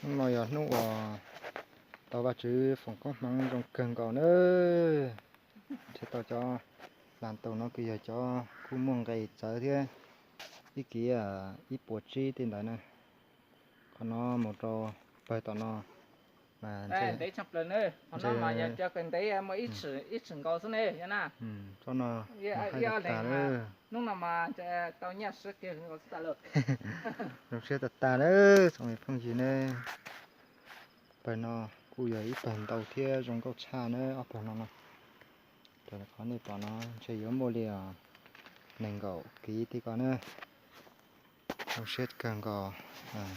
Hnub no yog hnub uas tau Vajtswv foom koob hmoov zoo kawg nkaus na. Ntshe tau cov hla ntaus no kuj yog cov kuj muaj nqis txawv thiab, ib kiv ib puas tsib tej ntawd na. Qhov no mus rau pawg tom no mas ntev tshaj plaws na. Qhov no mas yog cov kawg ntev muaj ib tshwm nkaus xwb ne, yog na. Tsob no ib ob leeg mas hnub no mas tau nyiaj siab kawg nkaus xwb tas lawm. Zoo siab tas tas na, tsoom me phooj ywg ne. Pawg no kuj yog ib pawg ntau thiab zoo nkauj tshaj na, ob pawg no no. Raws li qhov nej pom no ntshe yuav muaj li os nees nkaum kiv tej ko na. Zoo siab kawg nkaus.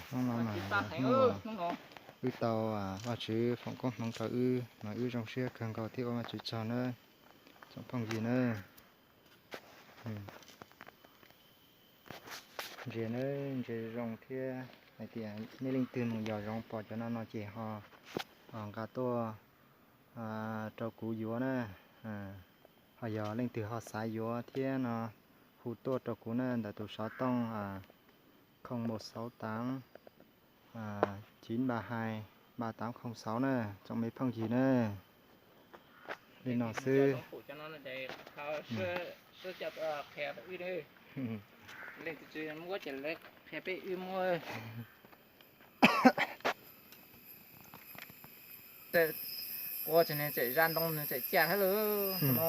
Hnub no mas hnub wb tau Vajtswv foom koob hmoov rau wb mas wb zoo siab kawg nkaus thiab ua Vajtswv tsaug na, tsoom phooj ywg na. Ntsia na, ntsia zoo thiab hais tias nej leej twg mus yos zoov pom cov no no ces ho nqa tuaj rau kuv yuav na. Ho yog leej twg ho xav yuav thiab no hu tuaj rau kuv na ntawm tus xov tooj không một sáu tám chín ba hai ba tám không sáu na, tsoom me phooj ywg na. Li no xwb. Ua tseem ne tseem zaj ntoo nws tseem caj thiab lauj. Tus no,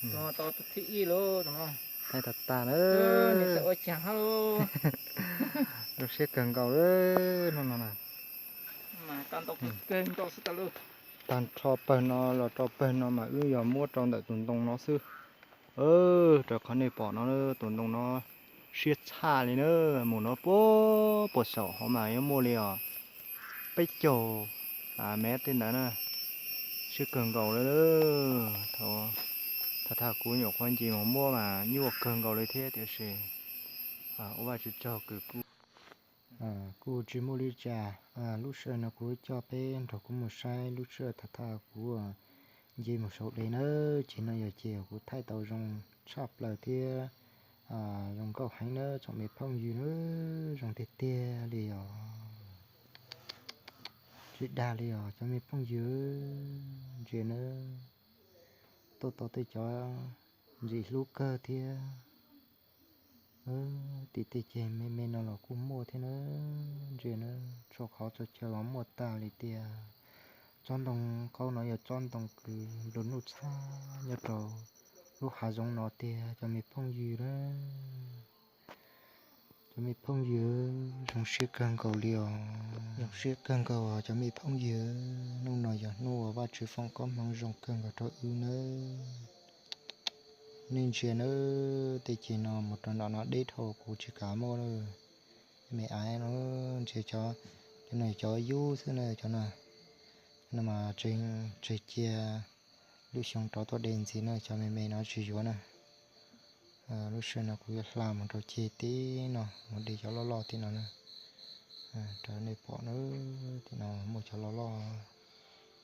tus no tau tus thib ib lauj, tus no. Hais tas tas na. Nws txawm ua caag hab lauj. Zoo siab kawg nkaus lauj hnub no na. Mas tau ntau kawg nkaus xwb tas lauj. Tag nrho pawg no los rau pawg no mas wb yog muab rau ntawm tus ntoo no xwb. Raws qhov nej pom no tus ntoo no siab tshaj li na, mus no puag puag saum hauv mas yuav muaj li os peb caug mev tej ntawd na. Siab kawg nkaus li. Thaum, thaum kuv nyuam qhuav nce mus muab mas nyuaj kawg nkaus li thiab tiam sis ua Vajtswv tsaug kws kuj, kuj tsis muaj li cas. Lub sij hawm no kuv coj peb nrog kuv mus saib lub sij hawm thaum, thaum kuv nce mus saum de na, ces no yog ces kuv thaij tau zoo tshaj plaws thiab zoo nkauj heev na tsoom me phooj ywg na, zoo tiag tiag li os. Tsis dag li os cov me phooj ywg, ntsia na, tuaj tau tej cov ntxim hlub kawg thiab. Tim tej ceg me me no los kuj muaj thiab na, ntsia na, txhua qhov txhua chaw los muaj tag li tiag. Tsob ntoo qaub no yog tsob ntoo kws nplua nuj tshaj nyob rau lub hav zoov no tiag cov me phooj ywg na. Cov me phooj ywg, zoo siab kawg nkaus li os. Zoo siab kawg nkaus os cov me phooj ywg, hnub no yog hnub uas Vajtswv foom koob hmoov zoo kawg nkaus rau wb nawb. Nej ntsia nawb, tej ceg no mus rau nram no deb dhau kuv tsis kav muaj lawm. Me aiv no, ntsia cov, cov no cov yub xwb na, cov no, cov no mas tseg, tseg cia lub xyoo rov tuaj de ntxiv na, cov me me no tsis yuav na. Lub sij hawm no kuv yuav hla mus rau ceg tim no, mus de cov loj loj tim no na. Raws nej pom na, tim no muaj cov loj loj,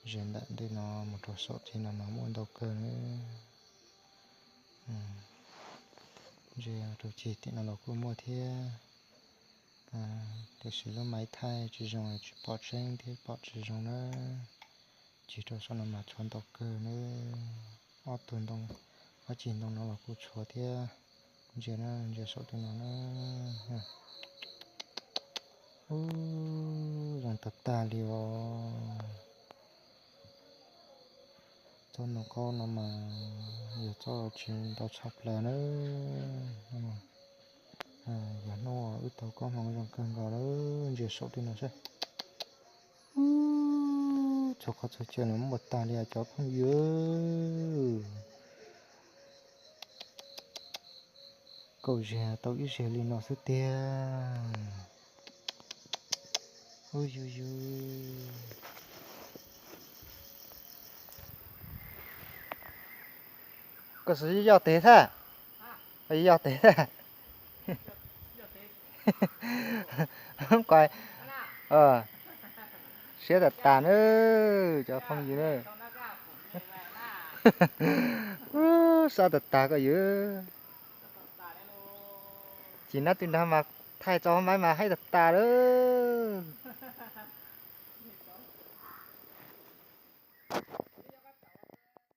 ze ntawm ntej no mus rau saum ceg no mas muaj ntau kawg na. Ze rau ceg tim no los kuj muaj thiab. Tiam sis lub maiv thaij tsis zoo, tsis pom tseeb thiab pom tsis zoo na. Ceg rau saum no mas tshuav ntau kawg na. Ob tug ntoo, ob ceg ntoo no los kuj tshuav thiab. Ntsia na, ntsia saum tim no na. Ub, zoo tag tag li os. Tsob ntoo qaub no mas yog tsob tsis ntau tshaj plaws na. Yog hnub wb tau koob hmoov zoo kawg nkaus lawm, ntsia saum tim no saib. Txhua qhov txhua chaw nws muaj tag li os cov phooj ywg. Kaum zeg tau ib zeg li no xwb tiag. Ub yug yug. Koj xav yoj tes thiab? Yoj tes thiab. Siab tas tas na, cov phooj ywg na. Sab tas tas koj ywg. Ces nab twg nrog mas thaij tso maiv mas haib tas tas lawm.